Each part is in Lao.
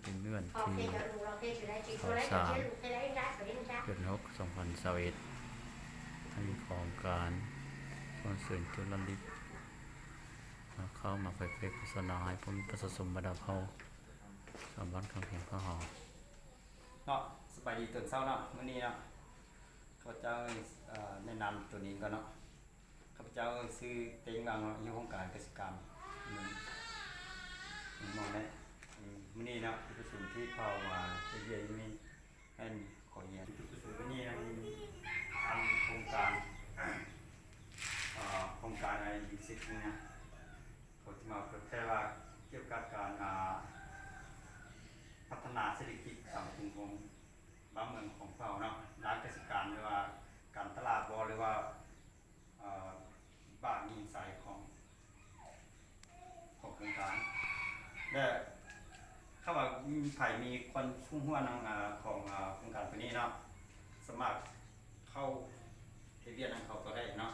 ເປັນເມື່ອວັນທີຊາວສາມ ເດືອນຫົກ ສອງພັນຊາວເອັດ ໃນຂອງການສົ່ງເສີມຈຸລະລິດ ເຂົ້າມາເຜີຍແຜ່ໂຄສະນາໃຫ້ພໍ່ແມ່ປະຊາຊົນບັນດາເຜົ່າ ສາມບ້ານຂ້າງພຽງຂອງເຮົາເນາະ. ສະບາຍດີຕອນເຊົ້າເນາະ ມື້ນີ້ເນາະ ຂ້າພະເຈົ້າ ເອີ ແນະນຳຕົວເອງກ່ອນເນາະ. ຂ້າພະເຈົ້າຊື່ເຕັງ ວັງເນາະ ຢູ່ຫ້ອງການກະສິກຳ ເມືອງ ເມືອງມ່ວງແຫຼະ. ມື້ນີ້ເນາະ ຈຸດປະສົງທີ່ເຂົ້າມາເຮັດວຽກຢູ່ນີ້ ແມ່ນຂໍຮຽນ ຈຸດປະສົງມື້ນີ້ນະ ທາງໂຄງການ ເອີ ໂຄງການ USAID ນີ້ນະ ເຂົາຈະມາເຜີຍແຜ່ວ່າ ກ່ຽວກັບການ ອາ ພັດທະນາເສດຖະກິດສັງຄົມຂອງບ້ານເມືອງຂອງເຮົາເນາະ ດ້ານກະສິກຳ ຫຼືວ່າການຕະຫຼາດບໍ ຫຼືວ່າ ເອີ ບາດມີໄຊຂອງ ຂອງໂຄງການ ແລະ ຖ້າວ່າໃຜມີຄວາມຮູ້ຮອບນຳ ອາ ຂອງ ອາ ໂຄງການໂຕນີ້ເນາະ ສາມາດເຂົ້າເຮັດວຽກນຳເຂົາກໍໄດ້ເນາະ.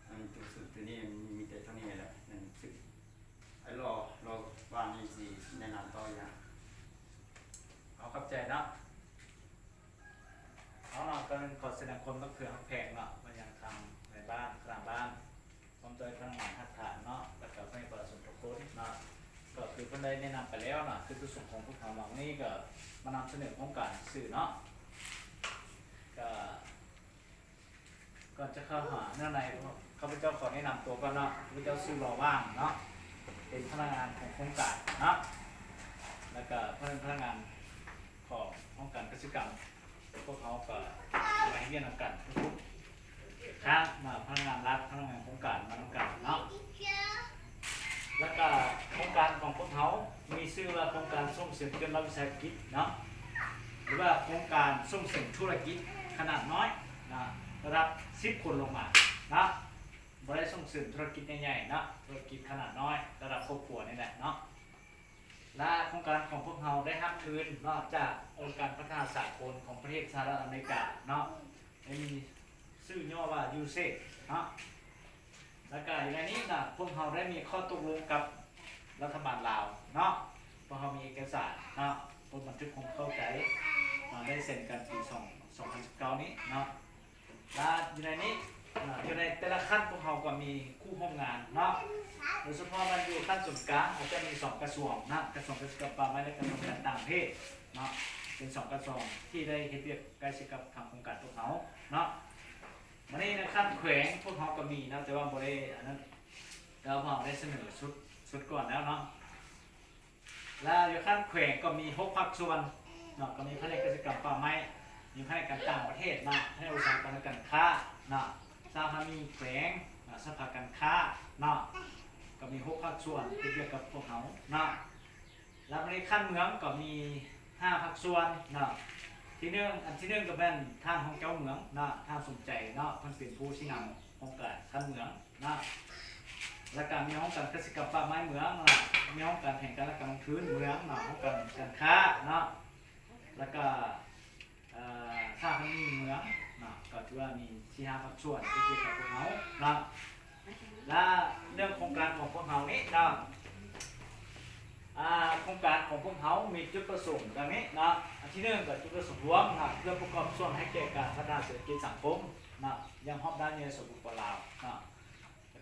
ອັນຈຸດສູນໂຕນີ້ມີແຕ່ເທົ່ານີ້ແຫຼະ ນັ້ນຄື ອ້າຍລໍ ລໍວ່ານີ້ຊິແນະນຳຕໍ່ອີ່ຫຍັງ. ເອົາ ຂອບໃຈເນາະ. ເອົາເນາະ ກ່ອນອື່ນຂໍສະແດງຄວາມຮັກເພື່ອຮັກແພງເນາະ ມາຍັງທາງນາຍບ້ານ ຄະນະບ້ານ ພ້ອມດ້ວຍພະນັກງານຮາກຖານເນາະ ແລ້ວກໍພະນັກງານປະຊາຊົນທຸກຄົນເນາະ. ກໍຄືເພິ່ນໄດ້ແນະນຳໄປແລ້ວເນາະ ຈຸດປະສົງຂອງພວກເຮົາມາມື້ນີ້ກໍມານຳສະເໜີໂຄງການຊື່ເນາະ. ກໍ ກ່ອນຈະເຂົ້າຫາເນື້ອໃນ ຂ້າພະເຈົ້າຂໍແນະນຳຕົວກ່ອນເນາະ. ຂ້າພະເຈົ້າຊື່ ລໍ ວ່າງ ເນາະ ເປັນພະນັກງານຂອງໂຄງການເນາະ ແລ້ວກະເປັນພະນັກງານຂອງຫ້ອງການກະສິກຳ. ພວກເຮົາກະມາເຮັດວຽກນຳກັນທຸກໆ ທັງ ອາ ພະນັກງານລັດ ພະນັກງານໂຄງການມານຳກັນເນາະ. ແລ້ວກະໂຄງການຂອງພວກເຮົາມີຊື່ວ່າ ໂຄງການສົ່ງເສີມຈຸລະວິສາຫະກິດເນາະ ຫຼືວ່າໂຄງການສົ່ງເສີມທຸລະກິດຂະໜາດນ້ອຍເນາະ ລະດັບສິບຄົນລົງມາເນາະ. ບໍ່ໄດ້ສົ່ງເສີມທຸລະກິດໃຫຍ່ໆເນາະ ທຸລະກິດຂະໜາດນ້ອຍ ລະດັບຄອບຄົວນີ້ແຫຼະເນາະ. ແລະ ໂຄງການຂອງພວກເຮົາໄດ້ຮັບທຶນເນາະ ຈາກອົງການພັດທະນາສາກົນຂອງປະເທດສະຫະລັດອາເມລິກາເນາະ ເປັນຊື່ຫຍໍ້ວ່າ USAID ເນາະ. ແລ້ວກະຢູ່ໃນນີ້ນະ ພວກເຮົາໄດ້ມີຂໍ້ຕົກລົງກັບລັດຖະບານລາວເນາະ ພວກເຮົາມີເອກະສານເນາະ ບົດບັນທຶກຄວາມເຂົ້າໃຈເນາະ ໄດ້ເຊັນກັນປີສອງ ສອງພັນສິບເກົ້ານີ້ເນາະ. ແລະ ຢູ່ໃນນີ້ເນາະ ຢູ່ໃນແຕ່ລະຂັ້ນພວກເຮົາກໍມີຄູ່ຮ່ວມງານເນາະ ໂດຍສະເພາະແມ່ນຢູ່ຂັ້ນສູນກາງ ອາດຈະມີສອງກະຊວງເນາະ ກະຊວງກະສິກຳປ່າໄມ້ ແລະ ກະຊວງການຕ່າງປະເທດເນາະ ເປັນສອງກະຊວງທີ່ໄດ້ເຮັດວຽກໃກ້ຊິດກັບທາງໂຄງການພວກເຮົາເນາະ. ມານີ້ໃນຂັ້ນແຂວງພວກເຮົາກໍມີເນາະ ແຕ່ວ່າບໍ່ໄດ້ອັນນັ້ນ ແຕ່ວ່າພວກເຮົາໄດ້ສະເໜີຊຸດ ຊຸດກ່ອນແລ້ວເນາະ. ແລະ ຢູ່ຂັ້ນແຂວງກໍມີຫົກພາກສ່ວນເນາະ ກໍມີພະແນກກະສິກຳປ່າໄມ້ ມີພະແນກການຕ່າງປະເທດເນາະ ພະແນກອຸດສາຫະກຳ ແລະ ການຄ້າເນາະ ສາທາລະນະແຂວງເນາະ ສະພາການຄ້າເນາະ ກໍມີຫົກພາກສ່ວນທີ່ກ່ຽວກັບພວກເຮົາເນາະ. ແລ້ວໃນຂັ້ນເມືອງກໍມີຫ້າພາກສ່ວນເນາະ ທີໜຶ່ງ ອັນທີໜຶ່ງກໍແມ່ນທ່ານຮອງເຈົ້າເມືອງເນາະ ທ່ານສົມໃຈເນາະ ເພິ່ນເປັນຜູ້ຊີ້ນຳໂຄງການຂັ້ນເມືອງ ເນາະ ແລ້ວກະມີຫ້ອງການກະສິກຳປ່າໄມ້ເມືອງເນາະ ມີຫ້ອງການແຜນການ ແລະ ການລົງທຶນເມືອງເນາະ ຫ້ອງການການຄ້າເນາະ ແລ້ວກະ ເອີ ສາທາລະນະເມືອງເນາະ ກໍຖືວ່າມີສີ່ຫ້າພາກສ່ວນທີ່ກ່ຽວກັບພວກເຮົາເນາະ. ແລະ ເລື່ອງໂຄງການຂອງພວກເຮົານີ້ເນາະ ອາ ໂຄງການຂອງພວກເຮົາມີຈຸດປະສົງດັ່ງນີ້ເນາະ ອັນທີໜຶ່ງກໍຈຸດປະສົງລວມເນາະ ເພື່ອປະກອບສ່ວນໃຫ້ແກ່ການພັດທະນາເສດຖະກິດສັງຄົມເນາະ ຢ່າງຮອບດ້ານຢູ່ໃນ ສປປ ລາວເນາະ.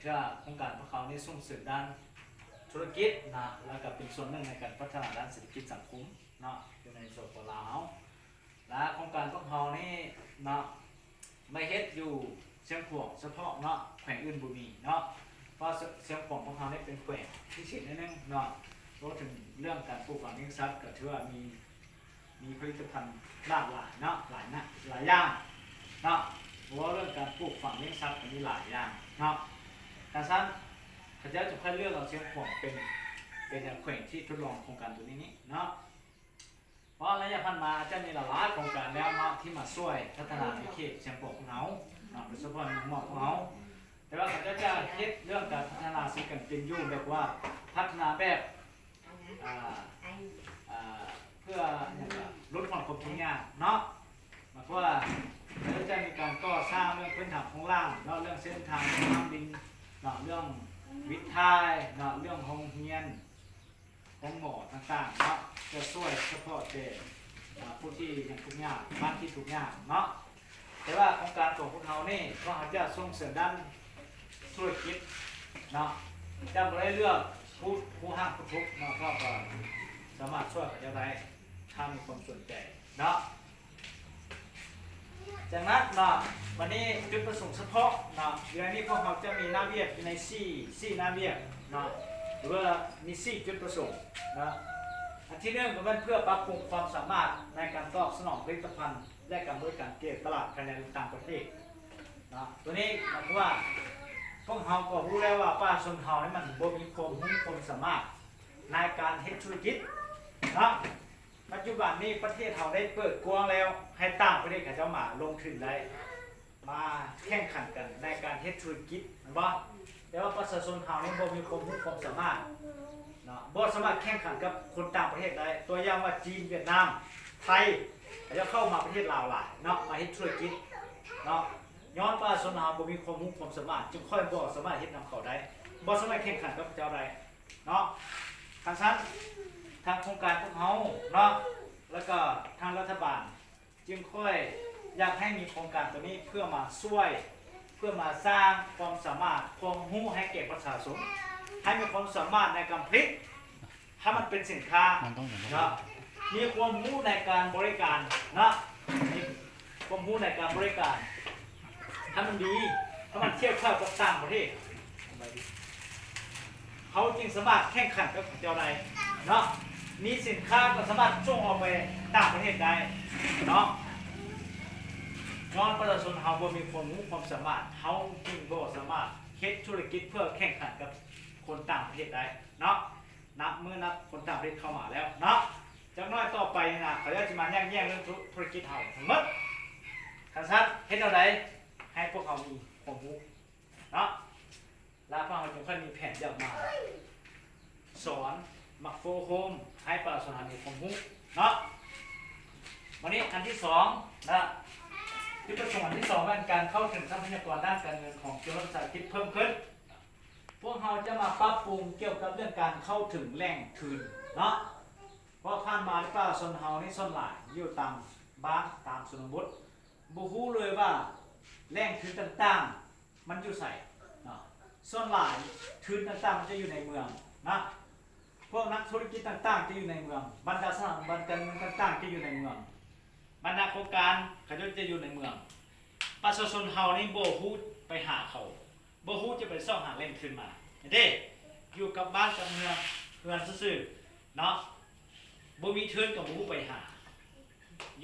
ເທື່ອໂຄງການພວກເຮົານີ້ສົ່ງເສີມດ້ານທຸລະກິດນະ ແລ້ວກະເປັນສ່ວນໜຶ່ງໃນການພັດທະນາດ້ານເສດຖະກິດສັງຄົມເນາະ ຢູ່ໃນ ສປປ ລາວເຮົາ. ແລະ ໂຄງການພວກເຮົານີ້ເນາະ ມາເຮັດຢູ່ຊຽງຂວາງສະເພາະເນາະ ແຂວງອື່ນບໍ່ມີເນາະ ເພາະຊຽງຂວາງພວກເຮົານີ້ເປັນແຂວງພິເສດໜ້ອຍໜຶ່ງເນາະ. ເວົ້າເຖິງເລື່ອງການປູກຝັງລ້ຽງສັດ ກະຖືວ່າມີ ມີຜະລິດຕະພັນຫຼາກຫຼາຍເນາະ ຫຼາຍນະ ຫຼາຍຢ່າງເນາະ. ເວົ້າເລື່ອງການປູກຝັງລ້ຽງສັດກໍມີຫຼາຍຢ່າງເນາະ. ຄັນຊັ້ນ ເຂົາເຈົ້າຈະຄ່ອຍເລືອກເອົາຊຽງຂວາງເປັນ ເປັນແຂວງທີ່ທົດລອງໂຄງການໂຕນີ້ນີ້ເນາະ. ເພາະໄລຍະຜ່ານມາອາດຈະມີຫຼາຍໆໂຄງການແລ້ວເນາະ ທີ່ມາຊ່ວຍພັດທະນາໃນເຂດຊຽງຂວາງຂອງເຮົາເນາະ ໂດຍສະເພາະເມືອງມ່ວງຂອງເຮົາ. ແຕ່ວ່າເຂົາເຈົ້າຈະເຮັດເລື່ອງການພັດທະນາຊີວິດການເປັນຢູ່ແບບວ່າ ພັດທະນາແບບ ອ່າ ອ່າ ເພື່ອຫຍັງ ກະຫຼຸດຜ່ອນຄວາມທຸກຍາກເນາະ. ໝາຍຄວາມວ່າ ເຂົາເຈົ້າມີການກໍ່ສ້າງເລື່ອງພື້ນຖານໂຄງລ່າງເນາະ ເລື່ອງເສັ້ນທາງນ້ຳລິນເນາະ ເລື່ອງວິດຖ່າຍເນາະ ເລື່ອງໂຮງຮຽນ ໂຮງໝໍຕ່າງໆເນາະ. ຈະຊ່ວຍສະເພາະແຕ່ ອາ ຜູ້ທີ່ຍັງທຸກຍາກ, ບ້ານທີ່ທຸກຍາກເນາະ. ແຕ່ວ່າໂຄງການຂອງພວກເຮົານີ້ ພວກເຮົາຈະສົ່ງເສີມດ້ານທຸລະກິດເນາະ, ຈະບໍ່ໄດ້ເລືອກຜູ້ ຜູ້ຮ່າງຜູ້ທຸກເນາະ, ເພາະວ່າສາມາດຊ່ວຍເຂົາເຈົ້າໄດ້ ຖ້າມີຄວາມສົນໃຈເນາະ. ຈາກນັ້ນເນາະ ບັດນີ້ຈຸດປະສົງສະເພາະເນາະ, ຢູ່ໃນນີ້ພວກເຮົາຈະມີໜ້າວຽກຢູ່ໃນສີ່ ສີ່ໜ້າວຽກເນາະ ຫຼືວ່າມີສີ່ຈຸດປະສົງເນາະ. ອັນທີໜຶ່ງກໍແມ່ນເພື່ອປັບປຸງຄວາມສາມາດໃນການຕອບສະໜອງຜະລິດຕະພັນ ແລະ ການບໍລິການແກ່ຕະຫຼາດພາຍໃນ ແລະ ຕ່າງປະເທດເນາະ. ຕົວນີ້ໝາຍຄວາມວ່າ ພວກເຮົາກໍຮູ້ແລ້ວວ່າປະຊາຊົນເຮົານີ້ມັນບໍ່ມີຄວາມຮູ້ຄວາມສາມາດໃນການເຮັດທຸລະກິດເນາະ. ປັດຈຸບັນນີ້ປະເທດເຮົາໄດ້ເປີດກວ້າງແລ້ວ ໃຫ້ຕ່າງປະເທດເຂົາເຈົ້າມາລົງທຶນໄດ້ ມາແຂ່ງຂັນກັນໃນການເຮັດທຸລະກິດ ແມ່ນບໍ່? ແຕ່ວ່າປະຊາຊົນເຮົານີ້ບໍ່ມີຄວາມຮູ້ຄວາມສາມາດເນາະ, ບໍ່ສາມາດແຂ່ງຂັນກັບຄົນຕ່າງປະເທດໄດ້. ຕົວຢ່າງວ່າຈີນ, ຫວຽດນາມ, ໄທ ເຂົາເຈົ້າເຂົ້າມາປະເທດລາວຫຼາຍເນາະ, ມາເຮັດທຸລະກິດເນາະ. ຍ້ອນປະຊາຊົນເຮົາບໍ່ມີຄວາມຮູ້ຄວາມສາມາດ ຈຶ່ງຄ່ອຍບໍ່ສາມາດເຮັດນຳເຂົາໄດ້, ບໍ່ສາມາດແຂ່ງຂັນກັບເຂົາເຈົ້າໄດ້ເນາະ. ຄັນຊັ້ນ ທາງໂຄງການພວກເຮົາເນາະ ແລ້ວກໍທາງລັດຖະບານ ຈຶ່ງຄ່ອຍຢາກໃຫ້ມີໂຄງການຕົວນີ້ເພື່ອມາຊ່ວຍ ເພື່ອມາສ້າງຄວາມສາມາດ ຄວາມຮູ້ໃຫ້ແກ່ປະຊາຊົນ ໃຫ້ມີຄວາມສາມາດໃນການຜະລິດ ໃຫ້ມັນເປັນສິນຄ້າເນາະ, ມີຄວາມຮູ້ໃນການບໍລິການເນາະ, ມີຄວາມຮູ້ໃນການບໍລິການ ໃຫ້ມັນດີ ໃຫ້ມັນທຽບເທົ່າກັບຕ່າງປະເທດ ເຮົາຈຶ່ງສາມາດແຂ່ງຂັນກັບເຂົາເຈົ້າໄດ້ເນາະ, ມີສິນຄ້າກໍສາມາດສົ່ງອອກໄປຕ່າງປະເທດໄດ້ເນາະ. ຍ້ອນປະຊາຊົນເຮົາບໍ່ມີຄວາມຮູ້ຄວາມສາມາດ, ເຮົາຈຶ່ງບໍ່ສາມາດເຮັດທຸລະກິດເພື່ອແຂ່ງຂັນກັບຄົນຕ່າງປະເທດໄດ້ເນາະ. ນັບມື້ນັບຄົນຕ່າງປະເທດເຂົ້າມາແລ້ວເນາະ, ຈັກໜ້ອຍຕໍ່ໄປນີ້ນະ ເຂົາເຈົ້າຊິມາຍາກແຍ່ງເລື່ອງທຸ ທຸລະກິດເຮົາທັງໝົດ. ຄັນຊັ້ນ ເຮັດແນວໃດໃຫ້ພວກເຮົາມີຄວາມຮູ້ເນາະ? ແລ້ວພວກເຮົາຈຶ່ງຄ່ອຍມີແຜນຢາກມາສອນ Macro Home ໃຫ້ປະຊາຊົນເຮົາມີຄວາມຮູ້ເນາະ. ບັດນີ້ອັນທີສອງນະ ຈຸດປະສົງອັນທີສອງແມ່ນການເຂົ້າເຖິງຊັບພະຍາກອນດ້ານການເງິນຂອງຈຸລະວິສາຫະກິດເພີ່ມຂຶ້ນ. ພວກເຮົາຈະມາປັບປຸງກ່ຽວກັບເລື່ອງການເຂົ້າເຖິງແຫຼ່ງທຶນເນາະ, ເພາະວ່າຜ່ານມາປະຊາຊົນເຮົານີ້ສ່ວນຫຼາຍຢູ່ຕາມບ້ານ ຕາມຊົນນະບົດ ບໍ່ຮູ້ເລີຍວ່າແຫຼ່ງທຶນຕ່າງໆ ມັນຢູ່ໃສເນາະ. ສ່ວນຫຼາຍທຶນຕ່າງໆ ມັນຈະຢູ່ໃນເມືອງເນາະ, ພວກນັກທຸລະກິດຕ່າງໆ ຈະຢູ່ໃນເມືອງ, ບັນດາສະຖາບັນການເງິນຕ່າງໆ ຈະຢູ່ໃນເມືອງ, ບັນດາໂຄງການເຂົາເຈົ້າຈະຢູ່ໃນເມືອງ. ປະຊາຊົນເຮົານີ້ບໍ່ຮູ້ໄປຫາເຂົາ, ບໍ່ຮູ້ຈະໄປຊອກຫາແຫຼ່ງທຶນມາເດ້, ຢູ່ກັບບ້ານກັບເຮືອນ ເຮືອນຊື່ໆເນາະ, ບໍ່ມີທຶນກໍບໍ່ຮູ້ໄປຫາ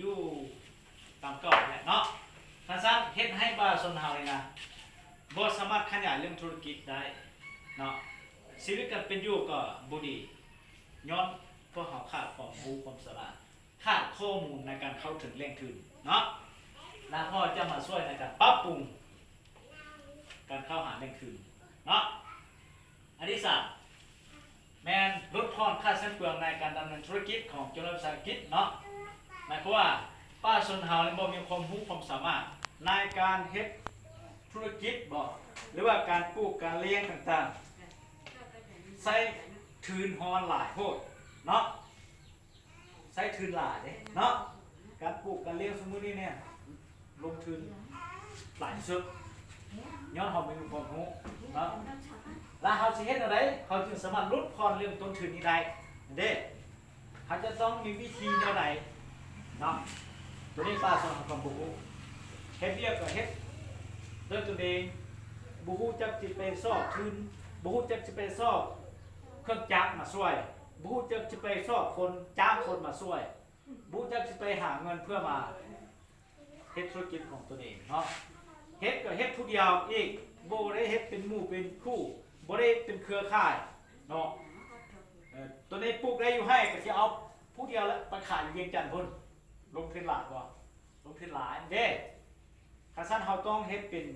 ຢູ່ຕາມເກົ່າຫັ້ນແຫຼະເນາະ. ຄັນຊັ້ນເຮັດໃຫ້ປະຊາຊົນເຮົານີ້ນະ ບໍ່ສາມາດຂະຫຍາຍເລື່ອງທຸລະກິດໄດ້ເນາະ, ຊີວິດການເປັນຢູ່ກໍບໍ່ດີ ຍ້ອນພວກເຮົາຂາດຄວາມຮູ້ຄວາມສາມາດ, ຂາດຂໍ້ມູນໃນການເຂົ້າເຖິງແຫຼ່ງທຶນເນາະ. ລະພໍ່ຈະມາຊ່ວຍໃນການປັບປຸງການເຂົ້າຫາແຫຼ່ງທຶນເນາະ. ອັນທີສາມ ແມ່ນຫຼຸດຜ່ອນຄ່າເຊື້ອເປືອງໃນການດຳເນີນທຸລະກິດຂອງຈຸລະວິສາຫະກິດເນາະ. ໝາຍຄວາມວ່າປະຊາຊົນເຮົານີ້ບໍ່ມີຄວາມຮູ້ຄວາມສາມາດໃນການເຮັດທຸລະກິດບໍ ຫຼືວ່າການປູກການລ້ຽງຕ່າງໆ ໃຊ້ທຶນຮອນຫຼາຍໂພດເນາະ. ໃຊ້ທຶນຫຼາຍເດ້ເນາະ, ການປູກການລ້ຽງຊຸມື້ນີ້ແມ່ນລົງທຶນຫຼາຍທີ່ສຸດ ຍ້ອນເຮົາບໍ່ມີຄວາມຮູ້ເນາະ. ລະເຮົາຊິເຮັດແນວໃດ ເຮົາຈຶ່ງສາມາດຫຼຸດຜ່ອນເລື່ອງຕົ້ນທຶນນີ້ໄດ້ເດ້? ເຮົາຈະຕ້ອງມີວິທີແນວໃດເນາະ? ໂຕນີ້ປະຊາຊົນເຮົາກໍບໍ່ຮູ້, ເຮັດວຽກກໍເຮັດດ້ວຍຕົນເອງ, ບໍ່ຮູ້ຈັກຊິໄປຊອກທຶນ, ບໍ່ຮູ້ຈັກຊິໄປຊອກເຄື່ອງຈັກມາຊ່ວຍ, ບໍ່ຮູ້ຈັກຊິໄປຊອກຄົນ, ຈ້າງຄົນມາຊ່ວຍ, ບໍ່ຮູ້ຈັກຊິໄປຫາເງິນເພື່ອມາເຮັດທຸລະກິດຂອງຕົນເອງເນາະ. ເຮັດກໍເຮັດຜູ້ດຽວອີກ, ບໍ່ໄດ້ເຮັດເປັນໝູ່ເປັນຄູ່, ບໍ່ໄດ້ເປັນເຄືອຂ່າຍເນາະ. ເອີ ຕົວນີ້ປູກໄດ້ຢູ່ໄຮ່ ກໍຊິເອົາຜູ້ດຽວລະໄປຂາຍຢູ່ວຽງຈັນພຸ້ນ, ລົງທຶນຫຼາຍບໍ່? ລົງທຶນຫຼາຍເດ້. ຄັນຊັ້ນເຮົາຕ້ອງເຮັດເປັນ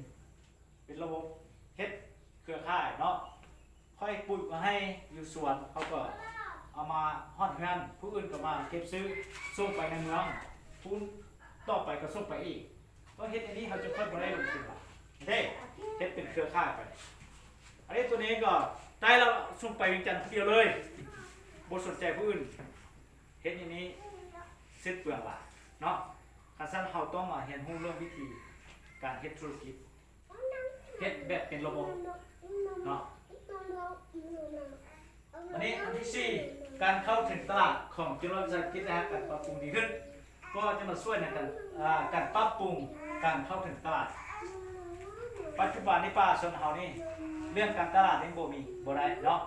ເປັນລະບົບເຮັດເຄືອຂ່າຍເນາະ, ຂ້ອຍປູກໄວ້ໃຫ້ຢູ່ສວນ ເຂົາກໍເອົາມາຮອດເຮືອນ, ຜູ້ອື່ນກໍມາເກັບຊື້ສົ່ງໄປໃນເມືອງ, ຜູ້ຕໍ່ໄປກໍສົ່ງໄປອີກ. ເຮົາເຮັດອັນນີ້ ເຮົາຈຶ່ງຄ່ອຍບໍ່ໄດ້ລົງທຶນຫຼາຍເດ້, ເຮັດເປັນເຄືອຂ່າຍໄປ. ອັນນີ້ຕົວນີ້ກໍໄດ້ແລ້ວ ສົ່ງໄປວຽງຈັນຜູ້ດຽວເລີຍ, ບໍ່ສົນໃຈຜູ້ອື່ນ. ສິ້ນເປືອງຫຼາຍເນາະ. ຄັນຊັ້ນເຮົາຕ້ອງມາຮຽນຮູ້ເລື່ອງວິທີການເຮັດທຸລະກິດ ເຮັດແບບເປັນລະບົບເນາະ. ອັນນີ້ອັນທີສີ່ ການເຂົ້າເຖິງຕະຫຼາດຂອງຈຸລະວິສາຫະກິດ ແລະ ການປັບປຸງດີຂຶ້ນ ກໍຈະມາຊ່ວຍໃນການ ອາ ການປັບປຸງການເຂົ້າເຖິງຕະຫຼາດ. ປັດຈຸບັນນີ້ປະຊາຊົນເຮົານີ້ ເລື່ອງການຕະຫຼາດນີ້ບໍ່ມີ ບໍ່ໄດ້ເນາະ.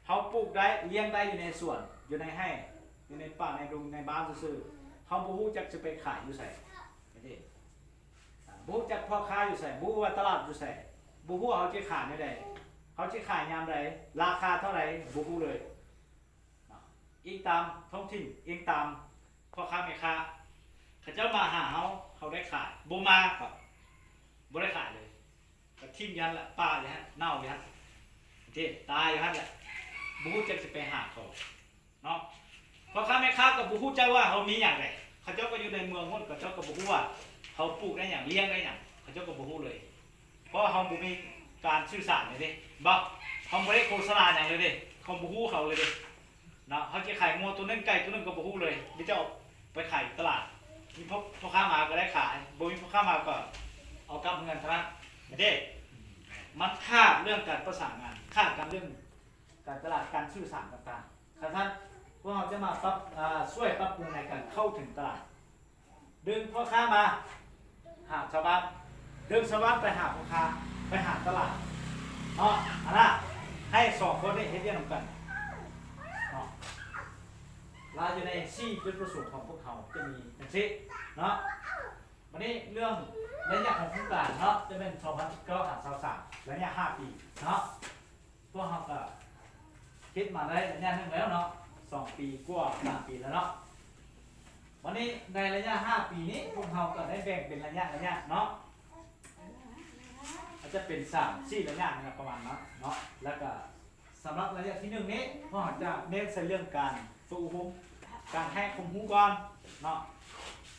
ເຮົາປູກໄດ້ ລ້ຽງໄດ້ຢູ່ໃນສວນ ຢູ່ໃນໄຮ່ ຢູ່ໃນປ່າໃນດົງໃນບ້ານຊື່ໆ ເຮົາບໍ່ຮູ້ຈັກຈະໄປຂາຍຢູ່ໃສ ເດ້. ອ່າ ບໍ່ຮູ້ຈັກພໍ່ຄ້າຢູ່ໃສ ບໍ່ຮູ້ວ່າຕະຫຼາດຢູ່ໃສ ບໍ່ຮູ້ວ່າເຮົາຈະຂາຍແນວໃດ ເຮົາຈະຂາຍຍາມໃດ ລາຄາເທົ່າໃດ ບໍ່ຮູ້ເລີຍເນາະ. ອີງຕາມທ້ອງຖິ່ນ ອີງຕາມພໍ່ຄ້າແມ່ຄ້າ ເຂົາເຈົ້າມາຫາເຮົາ ເຮົາໄດ້ຂາຍ ບໍ່ມາກໍບໍ່ໄດ້ຂາຍເລີຍ ກໍຖິ້ມຢູ່ຫັ້ນແຫຼະ ປະຢູ່ຫັ້ນ ເນົ່າຢູ່ຫັ້ນ ເດ້ ຕາຍຢູ່ຫັ້ນແຫຼະ ບໍ່ຮູ້ຈັກຈະໄປຫາເຂົາ ເນາະ. ພໍ່ຄ້າແມ່ຄ້າກໍບໍ່ຮູ້ຈັກວ່າເຮົາມີຫຍັງເດ້ ເຂົາເຈົ້າກໍຢູ່ໃນເມືອງພຸ້ນ ເຂົາເຈົ້າກໍບໍ່ຮູ້ວ່າເຮົາປູກໄດ້ຫຍັງ ລ້ຽງໄດ້ຫຍັງ ເຂົາເຈົ້າກໍບໍ່ຮູ້ເລີຍ ເພາະເຮົາບໍ່ມີການສື່ສານເລີຍເດ້ ບໍ່ ເຮົາບໍ່ໄດ້ໂຄສະນາຫຍັງເລີຍເດ້ ເຂົາບໍ່ຮູ້ເຮົາເລີຍເດ້ເນາະ. ເຮົາຈະຂາຍງົວໂຕໜຶ່ງ ໄກ່ໂຕໜຶ່ງກໍບໍ່ຮູ້ເລີຍ ມີແຕ່ເອົາໄປຂາຍຢູ່ຕະຫຼາດ ມີພໍ່ ພໍ່ຄ້າມາກໍໄດ້ຂາຍ ບໍ່ມີພໍ່ຄ້າມາກໍເອົາກັບເຮືອນເທົ່ານັ້ນເດ້. ມັນຂາດເລື່ອງການປະສານງານ ຂາດການເລື່ອງ ການຕະຫຼາດ ການສື່ສານຕ່າງໆ. ຄັນຊັ້ນ ພວກເຮົາຈະມາປັບ ອາ ຊ່ວຍປັບປຸງໃນການເຂົ້າເຖິງຕະຫຼາດ ດຶງພໍ່ຄ້າມາຫາຊາວບ້ານ ດຶງຊາວບ້ານໄປຫາພໍ່ຄ້າ ໄປຫາຕະຫຼາດເນາະ. ອັນນະ ໃຫ້ສອງຄົນນີ້ເຮັດວຽກນຳກັນເນາະ. ລາຍຢູ່ໃນສີ່ຈຸດປະສົງຂອງພວກເຮົາຈະມີຈັ່ງຊີ້ເນາະ. ບັດນີ້ເລື່ອງໄລຍະຂອງໂຄງການເນາະ ຈະແມ່ນສອງພັນສິບເກົ້າຫາຊາວສາມ ໄລຍະຫ້າປີເນາະ. ພວກເຮົາກໍເຮັດມາໄດ້ໄລຍະໜຶ່ງແລ້ວເນາະ ສອງປີກວ່າ ສາມປີແລ້ວເນາະ. ບັດນີ້ໃນໄລຍະຫ້າປີນີ້ ພວກເຮົາກໍໄດ້ແບ່ງເປັນໄລຍະ ໄລຍະເນາະ ອາດຈະເປັນສາມສີ່ໄລຍະນີ້ລະປະມານນັ້ນເນາະ. ແລ້ວກໍສຳລັບໄລຍະທີໜຶ່ງນີ້ ພວກເຮົາຈະເນັ້ນໃສ່ເລື່ອງການຝຶກອົບຮົມ ການໃຫ້ຄວາມຮູ້ກ່ອນເນາະ.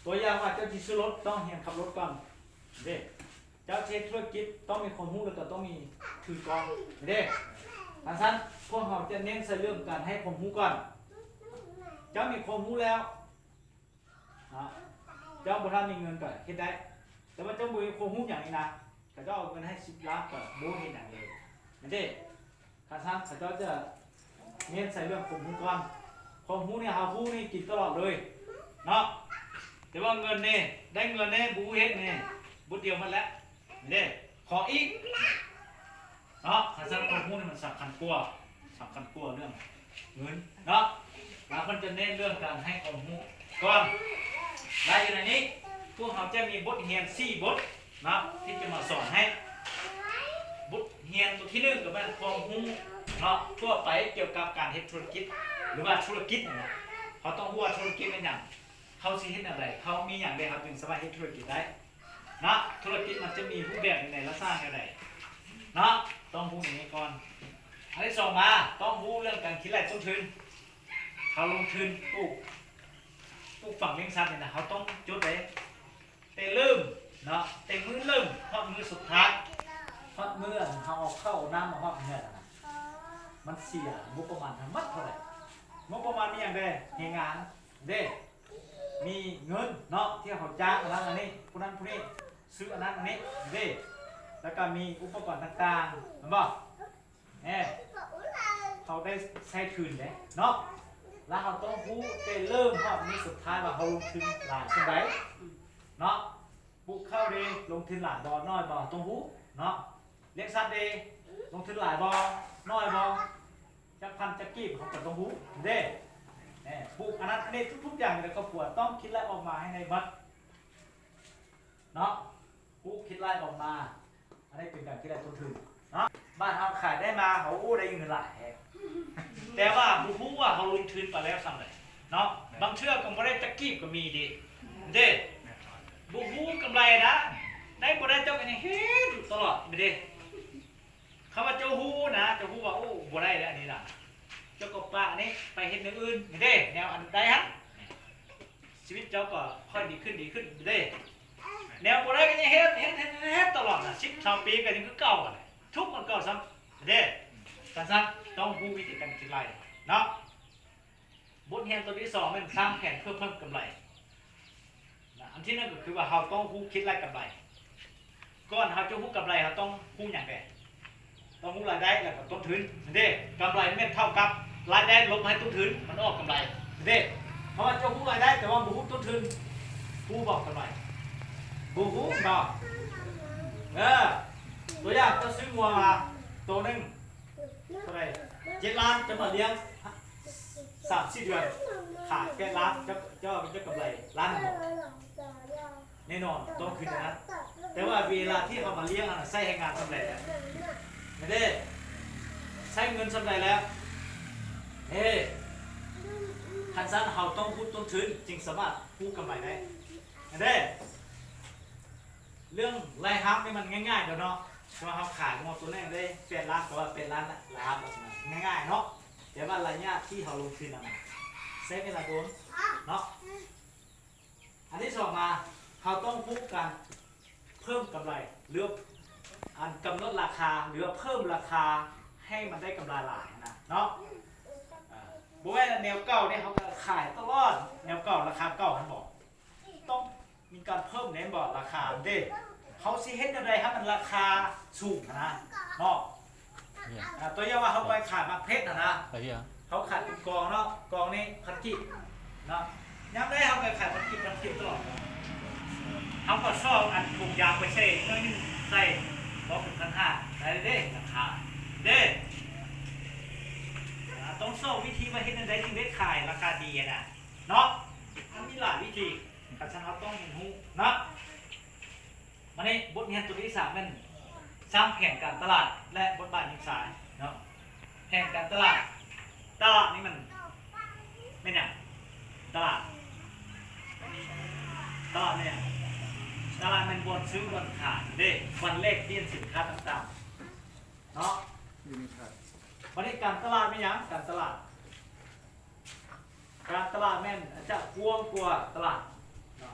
ຕົວຢ່າງວ່າເຈົ້າຊິຊື້ລົດ ຕ້ອງຮຽນຂັບລົດກ່ອນເດ້. ເຈົ້າຊິເຮັດທຸລະກິດຕ້ອງມີຄວາມຮູ້ ແລ້ວກໍຕ້ອງມີທຶນກ່ອນເດ້. ຄັນຊັ້ນ ພວກເຮົາຈະເນັ້ນໃສ່ເລື່ອງການໃຫ້ຄວາມຮູ້ກ່ອນ. ເຈົ້າມີຄວາມຮູ້ແລ້ວເນາະ ເຈົ້າບໍ່ທັນມີເງິນກໍເຮັດໄດ້ ແຕ່ວ່າເຈົ້າບໍ່ມີຄວາມຮູ້ຫຍັງນີ້ນະ ເຂົາເຈົ້າເອົາເງິນໃຫ້ສິບລ້ານກໍບໍ່ເຮັດຫຍັງເລີຍ ແມ່ນເດ້. ຄັນຊັ້ນເຂົາເຈົ້າຈະເນັ້ນໃສ່ເລື່ອງຄວາມຮູ້ກ່ອນ. ຄວາມຮູ້ນີ້ ເຮົາຮູ້ນີ້ກິນຕະຫຼອດເລີຍເນາະ ແຕ່ວ່າເງິນນີ້ ໄດ້ເງິນນີ້ ບໍ່ຮູ້ເຮັດນີ້ ບຶດດຽວໝົດແລ້ວເດ້. ຂໍອີກເນາະ. ຄັນຊັ້ນຄວາມຮູ້ນີ້ມັນສຳຄັນກວ່າ ສຳຄັນກວ່າເລື່ອງເງິນເນາະ. ລາວເພິ່ນຈະເນັ້ນເລື່ອງການໃຫ້ຄວາມຮູ້ກ່ອນ. ລາຍຢູ່ໃນນີ້ ພວກເຮົາຈະມີບົດຮຽນສີ່ບົດ ເນາະ ທີ່ຈະມາສອນໃຫ້. ບົດຮຽນຕົວທີໜຶ່ງກໍແມ່ນຄວາມຮູ້ເນາະ ທົ່ວໄປກ່ຽວກັບການເຮັດທຸລະກິດ ຫຼືວ່າທຸລະກິດນະ. ເຮົາຕ້ອງຮູ້ວ່າທຸລະກິດແມ່ນຫຍັງ ເຮົາຊິເຮັດແນວໃດ ເຮົາມີຫຍັງແດ່ ເຮົາຈຶ່ງສາມາດເຮັດທຸລະກິດໄດ້ເນາະ. ທຸລະກິດມັນຈະມີຮູບແບບໃນລັກສະນະແນວໃດເນາະ ຕ້ອງຮູ້ແນວນີ້ກ່ອນ. ອັນທີສອງມາ ຕ້ອງຮູ້ເລື່ອງການຄິດໄລ່ຕົ້ນທຶນ. ເຮົາລົງທຶນປູກ ປູກຝັງລ້ຽງສັດນີ້ນະ ເຮົາຕ້ອງຈົດໄວ້ ແຕ່ເລີ່ມເນາະ ແຕ່ມື້ເລີ່ມຮອດມື້ສຸດທ້າຍ ຮອດມື້ອັນເຮົາເອົາເຂົ້າເອົານ້ຳມາຮອດເຮືອນຫັ້ນນະ ມັນເສຍງົບປະມານທັງໝົດເທົ່າໃດ. ງົບປະມານມີຫຍັງແດ່? ແຮງງານເດ້ ມີເງິນເນາະ ທີ່ເຮົາຈ້າງອັນນັ້ນອັນນີ້ ຜູ້ນັ້ນຜູ້ນີ້ ຊື້ອັນນັ້ນອັນນີ້ເດ້ ແລ້ວກໍມີອຸປະກອນຕ່າງໆ ແມ່ນບໍ່? ແນ່ ເຮົາໄດ້ໃຊ້ທຶນເດ້ເນາະ ແລ້ວເຮົາຕ້ອງຮູ້ແຕ່ເລີ່ມຮອດມື້ສຸດທ້າຍວ່າເຮົາລົງທຶນຫຼາຍສ່ຳໃດເນາະ. ປູກເຂົ້າເດ້ ລົງທຶນຫຼາຍບໍ່ ນ້ອຍບໍ່ ຕ້ອງຮູ້ເນາະ. ລ້ຽງສັດເດ້ ລົງທຶນຫຼາຍບໍ່ ນ້ອຍບໍ່ ຈັກພັນຈັກກີບ ເຮົາກໍຕ້ອງຮູ້ເດ້. ແນ່ ປູກອັນນັ້ນອັນນີ້ ທຸກໆຢ່າງໃນຄອບຄົວຕ້ອງຄິດໄລ່ອອກມາໃຫ້ໄດ້ໝົດ ເນາະ. ຜູ້ຄິດໄລ່ອອກມາ ອັນນີ້ເປັນການຄິດໄລ່ຕົ້ນທຶນເນາະ. ບ້ານເຮົາຂາຍໄດ້ມາ ເຮົາ ໂອ້ ໄດ້ເງິນຫຼາຍແຮງ ແຕ່ວ່າບໍ່ຮູ້ວ່າເຮົາລົງທຶນໄປແລ້ວສ່ຳໃດເນາະ. ບາງເທື່ອກໍບໍ່ໄດ້ຈັກກີບກໍມີເດ້ ເດ້ ບໍ່ຮູ້ກຳໄລນະ ໄດ້ບໍ່ໄດ້ເຈົ້າກໍຍັງເຮັດຢູ່ຕະຫຼອດເດ້. ຄຳວ່າເຈົ້າຮູ້ນະ ເຈົ້າຮູ້ວ່າ ໂອ້ ບໍ່ໄດ້ແລ້ວອັນນີ້ນະ ເຈົ້າກໍປະອັນນີ້ໄປເຮັດແນວອື່ນເດ້ ແນວອັນໃດຫັ້ນ ຊີວິດເຈົ້າກໍຄ່ອຍດີຂຶ້ນ ດີຂຶ້ນເດ້. ແນວບໍ່ໄດ້ກໍຍັງເຮັດ ເຮັດ ເຮັດ ເຮັດ ເຮັດຕະຫຼອດນະ ສິບ ຊາວປີກໍຍັງຄືເກົ່າຫັ້ນແຫຼະ ທຸກໝົດເກົ່າຊ້ຳເດ້. ຈັ່ງຊັ້ນຕ້ອງຮູ້ວິທີການຄິດໄລ່ເນາະ. ບົດຮຽນຕົວທີສອງແມ່ນສ້າງແຜນເພື່ອເພີ່ມກຳໄລ ທີ່ນັ້ນກໍຄືວ່າເຮົາຕ້ອງຮູ້ຄິດໄລ່ກຳໄລ. ກ່ອນເຮົາຈະຮູ້ກຳໄລ ເຮົາຕ້ອງຮູ້ຫຍັງແດ່? ຕ້ອງຮູ້ລາຍໄດ້ ແລ້ວກໍຕົ້ນທຶນ ແມ່ນເດ້. ກຳໄລແມ່ນເທົ່າກັບລາຍໄດ້ລົບໃຫ້ຕົ້ນທຶນ ມັນອອກກຳໄລ ແມ່ນເດ້. ເພາະວ່າເຈົ້າຮູ້ລາຍໄດ້ ແຕ່ວ່າບໍ່ຮູ້ຕົ້ນທຶນ ຮູ້ບໍ່ກຳໄລ? ບໍ່ຮູ້ເນາະ. ເອີ ຕົວຢ່າງ ເຈົ້າຊື້ງົວມາໂຕໜຶ່ງ ເທົ່າໃດ? ເຈັດລ້ານ ເຈົ້າມາລ້ຽງສາມສີ່ເດືອນ ຂາຍແປດລ້ານ ເຈົ້າ ເຈົ້າ ເຈົ້າກຳໄລລ້ານໜຶ່ງບໍ່? ແນ່ນອນ ຕ້ອງຄືແນວນັ້ນ. ແຕ່ວ່າເວລາທີ່ເຮົາມາລ້ຽງຫັ້ນນະ ໃຊ້ແຮງງານສ່ຳໃດແລ້ວ? ແມ່ນເດ້ ໃຊ້ເງິນສ່ຳໃດແລ້ວ? ເອີ ຄັນຊັ້ນເຮົາຕ້ອງຮູ້ຕົ້ນທຶນ ຈຶ່ງສາມາດຮູ້ກຳໄລໄດ້ ແມ່ນເດ້. ເລື່ອງລາຍຮັບນີ້ມັນງ່າຍໆດອກເນາະ ເພາະວ່າເຮົາຂາຍງົວໂຕແລກໄດ້ແປດລ້ານ ກໍວ່າແປດລ້ານລາຍຮັບ ແບບນັ້ນ ງ່າຍໆເນາະ. ແຕ່ວ່າໄລຍະທີ່ເຮົາລົງທຶນນັ້ນນະ ໃຊ້ເວລາດົນເນາະ. ອັນທີສອງມາ ເຮົາຕ້ອງຮູ້ການເພີ່ມກຳໄລ ຫຼືວ່າ ອັນ ກຳນົດລາຄາ ຫຼືວ່າເພີ່ມລາຄາໃຫ້ມັນໄດ້ກຳໄລຫຼາຍນະເນາະ. ເອີ ບໍ່ແມ່ນແນວເກົ່າເດ້ ເຮົາກໍຂາຍຕະຫຼອດ ແນວເກົ່າ ລາຄາເກົ່າຫັ້ນບໍ? ຕ້ອງມີການເພີ່ມແມ່ນບໍ່ ລາຄາເດ້. ເຮົາຊິເຮັດແນວໃດໃຫ້ມັນລາຄາສູງຫັ້ນນະເນາະ. ອາ ຕົວຢ່າງວ່າເຮົາໄປຂາຍໝາກເຜັດຫັ້ນນະ ເຮົາຂາຍເປັນກອງເນາະ ກອງນີ້ພັນກີບເນາະ. ຍາມໃດເຮົາໄປຂາຍພັນກີບ ພັນກີບຕະຫຼອດ ເຮົາກໍຊອກອັນຖົງຢາງໄປໃສ່ໜ້ອຍໜຶ່ງ ໃສ່ບໍ່ເປັນພັນຫ້າ ໄດ້ເດ້ ລາຄາເດ້. ອາ ຕ້ອງຊອກວິທີວ່າເຮັດແນວໃດຈຶ່ງໄດ້ຂາຍລາຄາດີຫັ້ນນະເນາະ. ມັນມີຫຼາຍວິທີ ຄັນຊັ້ນເຮົາຕ້ອງຮຽນຮູ້ເນາະ. ມານີ້ ບົດຮຽນຕົວທີສາມແມ່ນສ້າງແຜນການຕະຫຼາດ ແລະ ບົດບາດຍິງຊາຍເນາະ. ແຜນການຕະຫຼາດ ຕະຫຼາດນີ້ມັນແມ່ນຫຍັງ? ຕະຫຼາດ ຕະຫຼາດແມ່ນຫຍັງ? ຕະຫຼາດແມ່ນບ່ອນຊື້ບ່ອນຂາຍເດ້ ບ່ອນແລກປ່ຽນສິນຄ້າຕ່າງໆເນາະ. ຢູ່ໃນຕະຫຼາດ ບັດນີ້ການຕະຫຼາດແມ່ນຫຍັງ? ການຕະຫຼາດ ການຕະຫຼາດແມ່ນອາດຈະກວ້າງກວ່າຕະຫຼາດເນາະ.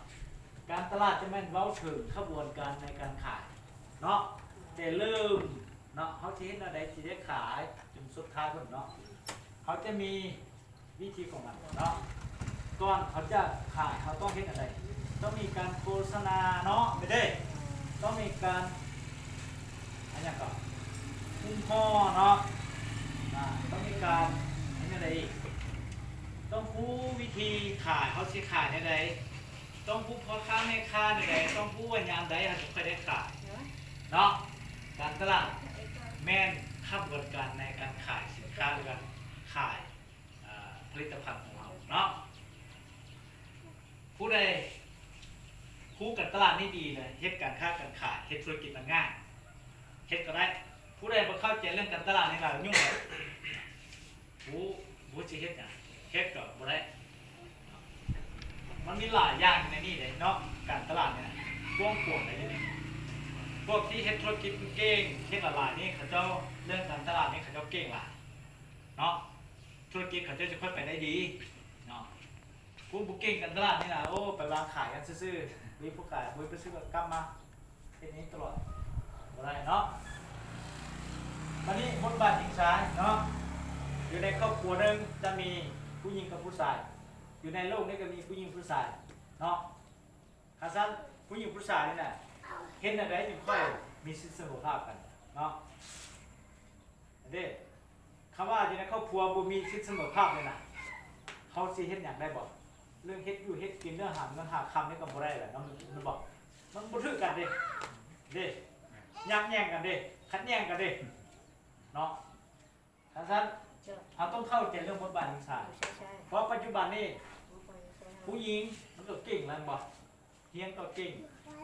ການຕະຫຼາດຈະແມ່ນເວົ້າເຖິງຂະບວນການໃນການຂາຍເນາະ ແຕ່ເລີ່ມເນາະ ເຮົາຊິເຮັດແນວໃດຊິໄດ້ຂາຍຈົນສຸດທ້າຍພຸ້ນເນາະ. ເຮົາຈະມີວິທີຂອງມັນເນາະ. ກ່ອນເຮົາຈະຂາຍ ເຮົາຕ້ອງເຮັດແນວໃດ? ຕ້ອງມີການໂຄສະນາເນາະ ແມ່ນເດ້. ຕ້ອງມີການ ອັນຫຍັງກໍ ຫຸ້ມຫໍ່ເນາະ. ອາ ຕ້ອງມີການເຮັດແນວໃດອີກ? ຕ້ອງຮູ້ວິທີຂາຍ ເຮົາຊິຂາຍແນວໃດ? ຕ້ອງຮູ້ພໍ່ຄ້າແມ່ຄ້າແນວໃດ? ຕ້ອງຮູ້ວ່າຍາມໃດເຮົາຈະຄ່ອຍໄດ້ຂາຍເນາະ. ການຕະຫຼາດແມ່ນຂະບວນການໃນການຂາຍສິນຄ້າ ຫຼືວ່າຂາຍ ອາ ຜະລິດຕະພັນຂອງເຮົາເນາະ. ຜູ້ໃດຮູ້ການຕະຫຼາດນີ້ດີນະ ເຮັດການຄ້າການຂາຍ ເຮັດທຸລະກິດມັນງ່າຍ ເຮັດກໍໄດ້. ຜູ້ໃດບໍ່ເຂົ້າໃຈເລື່ອງການຕະຫຼາດນີ້ລະຫຍຸ້ງ ບໍ່ ບໍ່ຊິເຮັດຫຍັງ ເຮັດກໍບໍ່ໄດ້. ມັນມີຫຼາຍຢ່າງຢູ່ໃນນີ້ເດ້ເນາະ ການຕະຫຼາດນີ້ນະ ກວ້າງຂວາງໄດ້ຢູ່ນີ້. ພວກທີ່ເຮັດທຸລະກິດເກັ່ງ ເຮັດຫຼາຍໆນີ້ ເຂົາເຈົ້າ ເລື່ອງການຕະຫຼາດນີ້ ເຂົາເຈົ້າເກັ່ງຫຼາຍເນາະ. ທຸລະກິດເຂົາເຈົ້າຈະຄ່ອຍໄປໄດ້ດີເນາະ. ຜູ້ບໍ່ເກັ່ງການຕະຫຼາດນີ້ນະ ໂອ້ ໄປວາງຂາຍກັນຊື່ໆ ມີຜູ້ຂາຍ ບໍ່ໄປຊື້ ກັບມາເຮັດນີ້ຕະຫຼອດ ບໍ່ໄດ້ເນາະ. ບາດນີ້ບົດບາດຍິງຊາຍເນາະ ຢູ່ໃນຄອບຄົວໜຶ່ງຈະມີຜູ້ຍິງກັບຜູ້ຊາຍ ຢູ່ໃນໂລກນີ້ກໍມີຜູ້ຍິງຜູ້ຊາຍເນາະ. ຄັນຊັ້ນ ຜູ້ຍິງຜູ້ຊາຍນີ້ນະ ເຮັດແນວໃດຈຶ່ງຄ່ອຍມີສິດສະເໝີພາບກັນເນາະ? ເດ້ ຄຳວ່າຢູ່ໃນຄອບຄົວບໍ່ມີສິດສະເໝີພາບເລີຍນະ ເຮົາຊິເຮັດຫຍັງໄດ້ບໍ່? ເລື່ອງເຮັດຢູ່ເຮັດກິນ ເລື່ອງຫາເງິນຫາຄຳນີ້ກໍບໍ່ໄດ້ແລ້ວເນາະ ແມ່ນບໍ່? ມັນບໍ່ຖືກກັນເດ້ ເດ້ ຍາກແຍ່ງກັນເດ້ ຂັດແຍ່ງກັນເດ້ເນາະ. ຄັນຊັ້ນ ເຮົາຕ້ອງເຂົ້າໃຈເລື່ອງບົດບາດຍິງຊາຍ ເພາະປັດຈຸບັນນີ້ ຜູ້ຍິງມັນກໍເກັ່ງແລ້ວແມ່ນບໍ່? ຮຽນກໍເກັ່ງ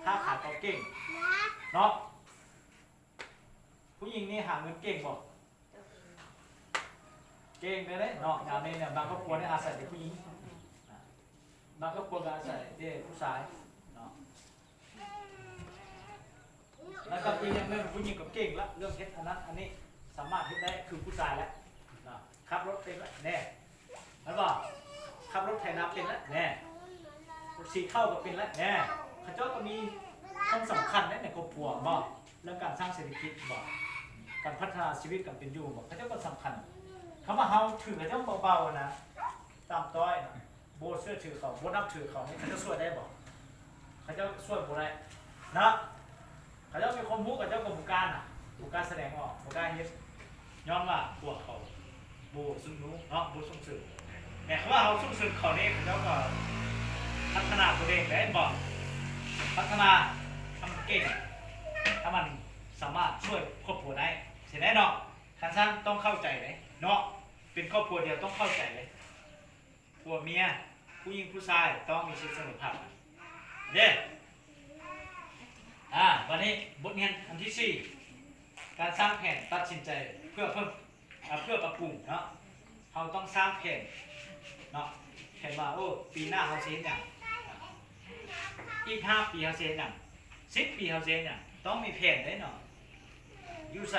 ຄ້າຂາຍກໍເກັ່ງເນາະ. ຜູ້ຍິງນີ້ຫາເງິນເກັ່ງບໍ່? ເກັ່ງເດ້ເນາະ. ຍາມນີ້ເນຍ ບາງຄອບຄົວນີ້ອາໄສແຕ່ຜູ້ຍິງ ບາງຄອບຄົວກໍອາໄສແຕ່ຜູ້ຊາຍເນາະ. ແລ້ວກໍອີກຢ່າງໜຶ່ງ ຜູ້ຍິງກໍເກັ່ງລະ ເລື່ອງເຮັດອັນນັ້ນອັນນີ້ ສາມາດເຮັດໄດ້ຄືຜູ້ຊາຍແຫຼະເນາະ. ຂັບລົດເປັນລະແນ່ ແມ່ນບໍ່? ຂັບລົດໄຖນາເປັນລະແນ່ ສີເຂົ້າກໍເປັນລະແນ່. ເຂົາເຈົ້າກໍມີສ່ວນສຳຄັນໃນຄອບຄົວ ແມ່ນບໍ່? ເລື່ອງການສ້າງເສດຖະກິດ ແມ່ນບໍ່? ການພັດທະນາຊີວິດການເປັນຢູ່ ແມ່ນບໍ່? ເຂົາເຈົ້າກໍສຳຄັນ. ຄຳວ່າເຮົາຖືເຂົາເຈົ້າເບົາໆນະ ຕ່ຳຕ້ອຍນະ ບໍ່ເຊື່ອຖືເຂົາ ບໍ່ນັບຖືເຂົານີ້ ເຂົາຈະຊ່ວຍໄດ້ບໍ່? ເຂົ ເຈົ້າຊ່ວຍບໍ່ໄດ້ເນາະ. ເຂົາເຈົ້າມີຄວາມຮູ້ ເຂົາເຈົ້າກໍບໍ່ກ້ານະ ບໍ່ກ້າສະແດງອອກ ບໍ່ກ້າເຮັດ ຍ້ອນວ່າພວກເຂົາບໍ່ຊຸກຍູ້ເນາະ ບໍ່ສົ່ງເສີມ. ແຕ່ເຂົາວ່າເຮົາສົ່ງເສີມເຂົານີ້ ເຂົາເຈົ້າກໍພັດທະນາຕົວເອງໄດ້ບໍ່ ພັດທະນາໃຫ້ມັນເກັ່ງ ໃຫ້ມັນສາມາດຊ່ວຍຄອບຄົວໄດ້ ຊີ້ນະເນາະ. ຄັນຊັ້ນຕ້ອງເຂົ້າໃຈເດ້ເນາະ ເປັນຄອບຄົວດຽວຕ້ອງເຂົ້າໃຈເດ້ ຜົວເມຍ ຜູ້ຍິງຜູ້ຊາຍຕ້ອງມີສິດສະເໝີພາບກັນເດ້. ອາ ບັດນີ້ບົດຮຽນອັນທີສີ່ ການສ້າງແຜນຕັດສິນໃຈເພື່ອເພີ່ມ ອາ ເພື່ອປັບປຸງເນາະ. ເຮົາຕ້ອງສ້າງແຜນເນາະ ແຜນວ່າ ໂອ້ ປີໜ້າເຮົາຊິເຮັດຫຍັງ ອີກຫ້າປີເຮົາຊິເຮັດຫຍັງ ສິບປີເຮົາຊິເຮັດຫຍັງ ຕ້ອງມີແຜນເດ້ເນາະ. ຢູ່ໃສ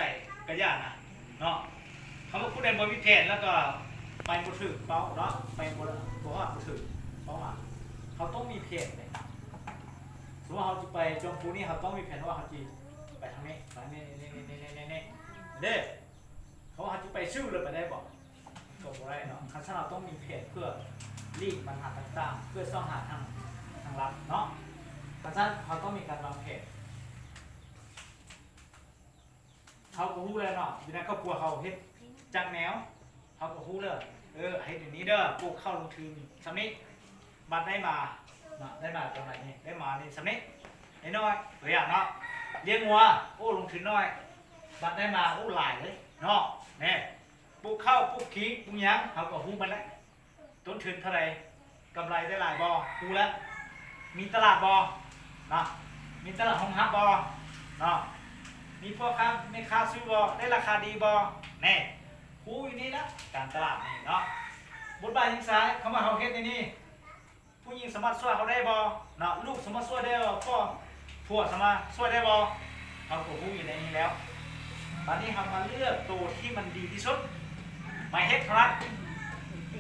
ກະຢ່ານະເນາະ ຄຳວ່າຜູ້ໃດບໍ່ມີແຜນແລ້ວກໍໄປບໍ່ຖືກເປົ້າເນາະ ໄປບໍ່ ບໍ່ຮອດບໍ່ຖືກເປົ້າໝາຍ. ເຮົາຕ້ອງມີແຜນເດ້ ສົມມຸດວ່າເຮົາຊິໄປຈອມພູນີ້ ເຮົາຕ້ອງມີແຜນວ່າເຮົາຊິໄປທາງນີ້ ໄປນີ້ ນີ້ ນີ້ ນີ້ ນີ້ ນີ້ເດ້. ເຮົາ ເຮົາຊິໄປຊື່ເລີຍໄປໄດ້ບໍ່? ກໍບໍ່ໄດ້ເນາະ. ຄັນຊັ້ນເຮົາຕ້ອງມີແຜນເພື່ອຫຼີກບັນຫາຕ່າງໆ ເພື່ອຊອກຫາທາງ ທາງລັດເນາະ. ຄັນຊັ້ນເຮົາຕ້ອງມີການວາງແຜນ. ເຮົາກໍຮູ້ແລ້ວເນາະ ຢູ່ໃນຄອບຄົວເຮົາເຮັດຈັກແນວ ເຮົາກໍຮູ້ເລີຍ ເອີ ເຮັດແນວນີ້ເດີ ປູກເຂົ້າລົງທຶນສ່ຳນີ້ ບາດໄດ້ມາເນາະ ໄດ້ມາຈັ່ງໃດນີ້ ໄດ້ມານີ້ສ່ຳນີ້ ນ້ອຍໆ ຕົວຢ່າງເນາະ ລ້ຽງງົວ ໂອ້ ລົງທຶນນ້ອຍ ບາດໄດ້ມາ ໂອ້ ຫຼາຍເລີຍເນາະ. ແນ່ ປູກເຂົ້າ ປູກຂີງ ປູກຫຍັງ ເຮົາກໍຮູ້ໝົດແລ້ວ ຕົ້ນທຶນເທົ່າໃດ ກຳໄລໄດ້ຫຼາຍບໍ່ ຮູ້ແລ້ວ ມີຕະຫຼາດບໍ່ເນາະ ມີຕະຫຼາດຮອງຮັບບໍ່ເນາະ ມີພໍ່ຄ້າແມ່ຄ້າຊື້ບໍ່ ໄດ້ລາຄາດີບໍ່ ແນ່ ຮູ້ຢູ່ນີ້ລະ ການຕະຫຼາດນີ້ເນາະ. ບົດບາດຍິງຊາຍ ຄຳວ່າເຮົາເຮັດໃນນີ້ ຜູ້ຍິງສາມາດຊ່ວຍເຮົາໄດ້ບໍ່ເນາະ ລູກສາມາດຊ່ວຍໄດ້ບໍ່ ພໍ່ ຜົວສາມາດຊ່ວຍໄດ້ບໍ່ ເຮົາກໍຮູ້ຢູ່ໃນນີ້ແລ້ວ. ບາດນີ້ເຮົາມາເລືອກໂຕທີ່ມັນດີທີ່ສຸດ ມາເຮັດເທົ່ານັ້ນ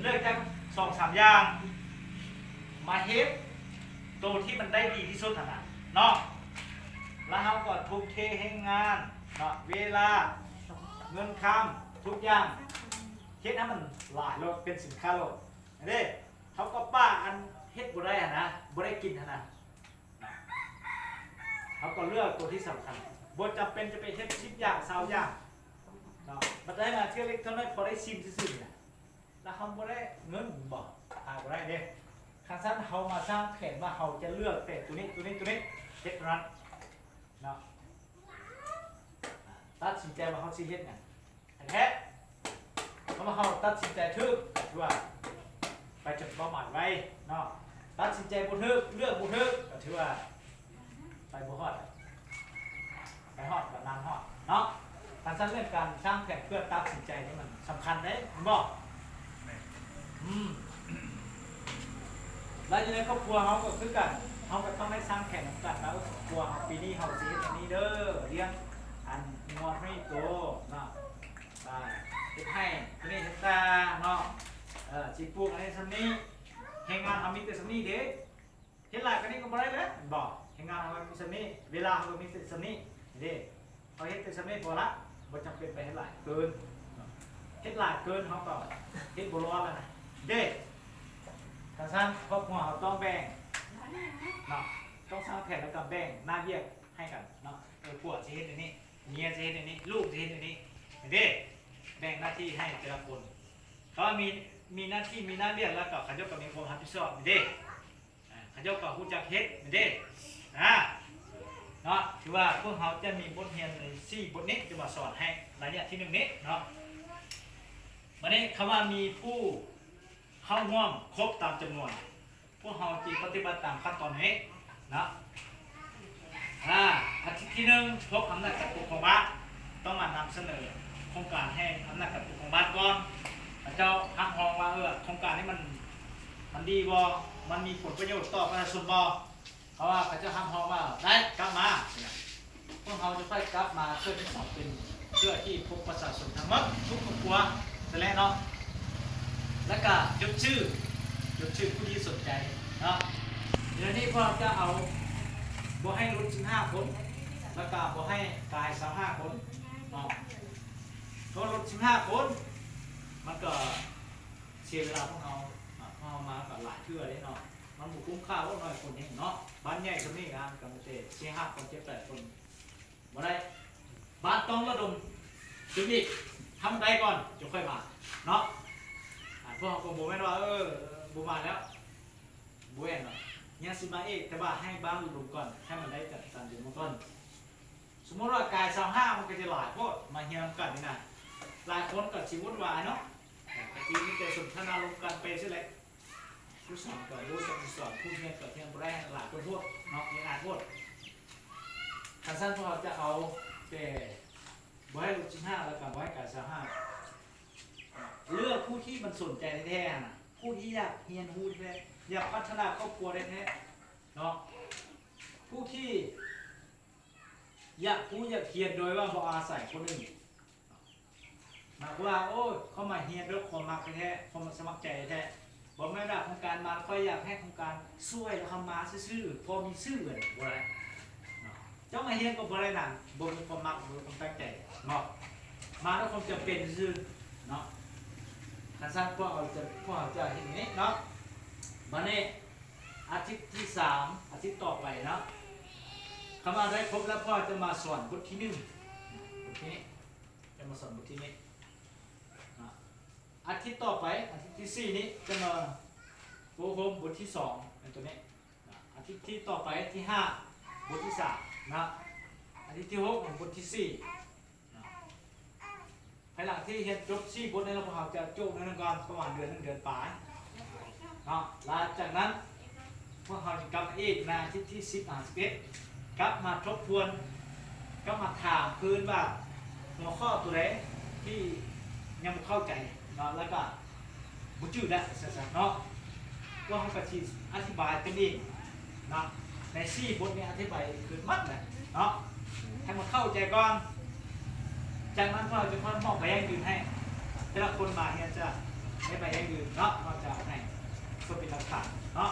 ເລືອກຈັກສອງສາມຢ່າງ ມາເຮັດໂຕທີ່ມັນໄດ້ດີທີ່ສຸດຫັ້ນນະເນາະ ແລ້ວເຮົາກໍທຸ່ມເທແຮງງານເນາະ ເວລາ ເງິນຄຳ ທຸກຢ່າງ ເຮັດໃຫ້ມັນຫຼາຍໂລດ ເປັນສິນຄ້າໂລດ ເດ້. ເຮົາກໍປະອັນເຮັດບໍ່ໄດ້ຫັ້ນນະ ບໍ່ໄດ້ກິນຫັ້ນນະ ເຮົາກໍເລືອກຕົວທີ່ສຳຄັນ ບໍ່ຈຳເປັນຈະໄປເຮັດສິບຢ່າງ ຊາວຢ່າງເນາະ ບັດໄດ້ມາເທື່ອເລັກເທື່ອນ້ອຍ ພໍໄດ້ຊິມຊື່ໆນີ້ນະ ແລ້ວເຮົາບໍ່ໄດ້ເງິນບໍ່ ຂາຍບໍ່ໄດ້ເດ້. ຄັນຊັ້ນເຮົາມາສ້າງແຜນວ່າເຮົາຈະເລືອກແຕ່ຕົວນີ້ ຕົວນີ້ ຕົວນີ້ ເຮັດເທົ່ານັ້ນເນາະ ຕັດສິນໃຈວ່າເຮົາຊິເຮັດຫຍັງ ແທ້ໆ ເພາະວ່າເຮົາຕັດສິນໃຈຖືກ ກໍຖືວ່າໄປເຖິງເປົ້າໝາຍໄວເນາະ ຕັດສິນໃຈບໍ່ຖືກ ເລືອກບໍ່ຖືກ ກໍຖືວ່າໄປບໍ່ຮອດ ໄປຮອດກໍນານຮອດເນາະ. ຄັນຊັ້ນເລື່ອງການສ້າງແຜນເພື່ອຕັດສິນໃຈນີ້ມັນສຳຄັນເດ້ ແມ່ນບໍ່? ແມ່ນ ອືມ ແລ້ວຢູ່ໃນຄອບຄົວເຮົາກໍຄືກັນ ເຮົາກໍຕ້ອງໄດ້ສ້າງແຜນນຳກັນວ່າ ເອີ ຄອບຄົວເຮົາປີນີ້ເຮົາຊິເຮັດອັນນີ້ເດີ ລ້ຽງອັນງົວເທົ່ານີ້ໂຕເນາະ ອ່າ ເຮັດໄຮ່ເທົ່ານີ້ເຮັກຕາເນາະ ເອີ ຊິປູກອັນນີ້ສ່ຳນີ້ ແຮງງານເຮົາມີແຕ່ສ່ຳນີ້ເດ້ ເຮັດຫຼາຍກວ່ານີ້ກໍບໍ່ໄດ້ແລ້ວ ແມ່ນບໍ່? ແຮງງານເຮົາມີສ່ຳນີ້ ເວລາເຮົາກໍມີແຕ່ສ່ຳນີ້ເດ້ ເຮົາເຮັດແຕ່ສ່ຳນີ້ພໍລະ ບໍ່ຈຳເປັນໄປເຮັດຫຼາຍເກີນເນາະ ເຮັດຫຼາຍເກີນເຮົາກໍເຮັດບໍ່ລອດແລ້ວນະເດ້. ຄັນຊັ້ນຄອບຄົວເຮົາຕ້ອງແບ່ງເນາະ ຕ້ອງສ້າງແຜນ ແລ້ວກໍແບ່ງໜ້າວຽກໃຫ້ກັນເນາະ ເອີ ຜົວຊິເຮັດອັນນີ້ ເມຍຊິເຮັດອັນນີ້ ລູກຊິເຮັດອັນນີ້ ເດ້ ແບ່ງໜ້າທີ່ໃຫ້ແຕ່ລະຄົນ ເຂົາມີ ມີໜ້າທີ່ ມີໜ້າວຽກ ແລ້ວກໍເຂົາເຈົ້າກໍມີຄວາມຮັບຜິດຊອບເດ້ ເຂົາເຈົ້າກໍຮູ້ຈັກເຮັດແມ່ນເດ້ ນະ ເນາະ ຖືວ່າພວກເຮົາຈະມີບົດຮຽນໃນສີ່ບົດນີ້ ຈະມາສອນໃຫ້ໄລຍະທີໜຶ່ງນີ້ເນາະ. ບັດນີ້ຄຳວ່າມີຜູ້ເຂົ້າຮ່ວມຄົບຕາມຈຳນວນ ພວກເຮົາຈຶ່ງປະຕິບັດຕາມຂັ້ນຕອນນີ້ເນາະ. ອາ ອັນທີໜຶ່ງ ພວກອຳນາດການປົກຄອງບ້ານ ຕ້ອງມານຳສະເໜີໂຄງການໃຫ້ອຳນາດການປົກຄອງບ້ານກ່ອນ ເຂົາເຈົ້າຮັບຮອງວ່າ ເອີ ໂຄງການນີ້ມັນ ມັນດີບໍ່ ມັນມີຜົນປະໂຫຍດຕໍ່ປະຊາຊົນບໍ່ ເພາະວ່າເຂົາເຈົ້າຮັບຮອງວ່າໄດ້ ກັບມາ ພວກເຮົາຈະຄ່ອຍກັບມາເທື່ອທີສອງ ເປັນເທື່ອທີພົບປະຊາຊົນທັງໝົດ ທຸກຄອບຄົວ ແຕ່ແລະເນາະ ແລ້ວກະຈົດຊື່ ຈົດຊື່ຜູ້ທີ່ສົນໃຈເນາະ. ດຽວນີ້ພວກເຮົາຈະເອົາ ບໍ່ໃຫ້ຫຼຸດສິບຫ້າຄົນ ແລ້ວກະບໍ່ໃຫ້ກາຍຊາວຫ້າຄົນເນາະ ເພາະຫຼຸດສິບຫ້າຄົນ ມັນກໍເສຍເວລາພວກເຮົາເນາະ ເພາະເຮົາມາກໍຫຼາຍເທື່ອເດ້ເນາະ. ມັນບໍ່ຄຸ້ມຄ່າເວົ້າໜ້ອຍຄົນເອງເນາະ. ບ້ານໃຫຍ່ສ່ຳນີ້ນະ ກໍມີແຕ່ສີ່ຫ້າຄົນ ເຈັດແປດຄົນ ບໍ່ໄດ້. ບ້ານຕ້ອງລະດົມ ເປັນອີກ ທຳໃດກ່ອນຈະຄ່ອຍມາເນາະ. ອາ ພວກເຮົາກໍບໍ່ແມ່ນວ່າ ເອີ ບໍ່ມາແລ້ວ ບໍ່ແມ່ນເນາະ ຍັງຊິມາອີກ, ແຕ່ວ່າໃຫ້ບ້ານລະດົມກ່ອນ ໃຫ້ມັນໄດ້ຈັດຕັ້ງເປັນເບື້ອງຕົ້ນ. ສົມມຸດວ່າກາຍຊາວຫ້າ ມັນກໍຈະຫຼາຍໂພດ ມາຮຽນນຳກັນນີ້ນະ, ຫຼາຍຄົນກໍຊິວຸ່ນວາຍເນາະ, ກໍຊິມີແຕ່ສົນທະນາລົມກັນໄປຊີ້ແຫຼະ. ຜູ້ສອນກໍບໍ່ຮູ້ຈັກຊິສອນ, ຜູ້ຮຽນກໍຮຽນບໍ່ໄດ້, ຫຼາຍຄົນໂພດເນາະ, ແອອັດໂພດ. ຄັນຊັ້ນພວກເຮົາຈະເອົາແຕ່ບໍ່ໃຫ້ຫຼຸດສິບຫ້າ ແລ້ວກໍບໍ່ໃຫ້ກາຍຊາວຫ້າ, ເລືອກຜູ້ທີ່ມັນສົນໃຈແທ້ໆນະ, ຜູ້ທີ່ຢາກຮຽນຮູ້ແທ້ໆ, ຢາກພັດທະນາຄອບຄົວແທ້ໆເນາະ, ຜູ້ທີ່ ຢາກຮູ້ຢາກຮຽນໂດຍວ່າບໍ່ອາໄສຄົນອື່ນ. ໝາຍຄວາມວ່າ ໂອ້ຍ ເຂົາມາຮຽນດ້ວຍຄວາມມັກແທ້ໆ, ຄວາມສະໝັກໃຈແທ້ໆ. ບໍ່ແມ່ນວ່າໂຄງການມາ ຂ້ອຍຢາກໃຫ້ໂຄງການຊ່ວຍ ແລ້ວເຮົາມາຊື່ໆ ພໍມີຊື່ ບໍ່ໄດ້ເນາະ. ເຈົ້າມາຮຽນກໍບໍ່ໄດ້ນະ, ບໍ່ມີຄວາມມັກ ບໍ່ມີຄວາມຕັ້ງໃຈເນາະ, ມາດ້ວຍຄວາມຈຳເປັນຊື່ໆເນາະ. ຄັນຊັ້ນພວກເຮົາຈະ ພວກເຮົາຈະເຮັດແນວນີ້ເນາະ. ບາດນີ້ ອາທິດທີສາມ ອາທິດຕໍ່ໄປເນາະ, ຄັນວ່າໄດ້ຄົບແລ້ວ ພວກເຮົາຈະມາສອນບົດທີໜຶ່ງ ບົດທີນີ້ ຈະມາສອນບົດທີນີ້ນະ. ອາທິດຕໍ່ໄປ ອາທິດທີສີ່ນີ້ ຈະມາໂຟໂຮມບົດທີສອງ ເປັນຕົວນີ້ນະ. ອາທິດທີ່ຕໍ່ໄປ ທີຫ້າ ບົດທີສາມນະ, ອາທິດທີຫົກ ບົດທີສີ່ ນະ. ພາຍຫຼັງທີ່ຮຽນຈົບສີ່ບົດນີ້ແລ້ວ ພວກເຮົາຈະໂຈະໜ້ອຍໜຶ່ງກ່ອນ ປະມານເດືອນໜຶ່ງ ເດືອນປາຍເນາະ. ແລ້ວຈາກນັ້ນ ພວກເຮົາຈະກັບມາອີກໃນອາທິດທີສິບ ຫາ ສິບເອັດ ກັບມາທົບທວນ, ກັບມາຖາມຄືນວ່າ ຫົວຂໍ້ຕົວໃດທີ່ຍັງບໍ່ເຂົ້າໃຈເນາະ ແລ້ວກໍບໍ່ຈື່ແລ້ວ ວ່າຊັ້ນຊະເນາະ. ພວກເຮົາກໍຊິອະທິບາຍກັນອີກເນາະ, ໃນສີ່ບົດນີ້ອະທິບາຍຄືໝົດແຫຼະເນາະ ໃຫ້ມັນເຂົ້າໃຈກ່ອນ. ຈາກນັ້ນພວກເຮົາຈະຄ່ອຍມອບໃບຢັ້ງຢືນໃຫ້, ແຕ່ລະຄົນມາຮຽນຈະໄດ້ໃບຢັ້ງຢືນເນາະ, ເຮົາຈະເອົາໃຫ້ເພື່ອເປັນຫຼັກຖານເນາະ.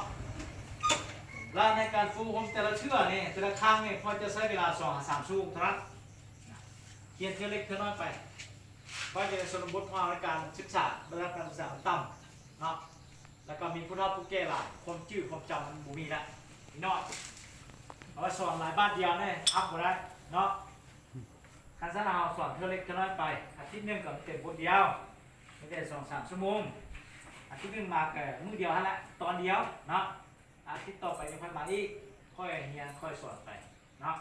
ແລະໃນການຝຶກອົບຮົມແຕ່ລະເທື່ອນີ້ ແຕ່ລະຄັ້ງນີ້ ພວກເຈົ້າຈະໃຊ້ເວລາສອງຫາສາມຊົ່ວໂມງເທົ່ານັ້ນ. ຮຽນເທື່ອເລັກເທື່ອນ້ອຍໄປ, ພວກເຈົ້າຈະໄດ້ຊົນນະບົດພາກໃນການສຶກສາ, ລະດັບການສຶກສາມັນຕ່ຳເນາະ, ແລ້ວກໍມີຜູ້ເຖົ້າຜູ້ແກ່ຫຼາຍ, ຄວາມຈື່ຄວາມຈຳມັນບໍ່ມີລະ, ມີໜ້ອຍ. ເອົາໄວ້ສອນຫຼາຍບາດດຽວນີ້ ຮັບບໍ່ໄດ້ເນາະ. ຄັນຊັ້ນເຮົາສອນເທື່ອເລັກເທື່ອນ້ອຍໄປ, ອາທິດໜຶ່ງກໍມີແຕ່ບົດດຽວ, ມີແຕ່ສອງສາມຊົ່ວໂມງ. ອາທິດໜຶ່ງມາກໍມື້ດຽວຫັ້ນລະ, ຕອນດຽວເນາະ. ອາທິດຕໍ່ໄປຈະຄ່ອຍມາອີກ, ຄ່ອຍຮຽນ, ຄ່ອຍສອນໄປເນາະ.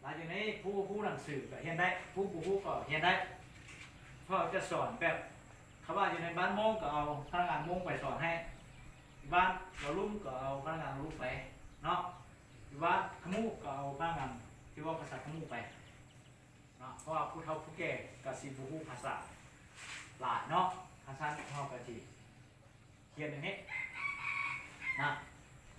ລະຢູ່ໃນຜູ້ຮູ້ໜັງສືກໍຮຽນໄດ້, ຜູ້ບໍ່ຮູ້ກໍຮຽນໄດ້. ເພາະຈະສອນແບບ ຄຳວ່າຢູ່ໃນບ້ານໂມງກໍເອົາພະນັກງານໂມງໄປສອນໃຫ້, ຢູ່ບ້ານລາວລຸ່ມກໍເອົາພະນັກງານລາວລຸ່ມໄປເນາະ, ຢູ່ບ້ານຂະມຸກໍເອົາພະນັກງານທີ່ເວົ້າພາສາຂະມຸໄປເນາະ. ເພາະວ່າຜູ້ເຖົ້າຜູ້ແກ່ກໍຊິບໍ່ຮູ້ພາສາຫຼາຍເນາະ. ຄັນຊັ້ນເຮົາກໍຊິ ຮຽນອັນນີ້ນະ,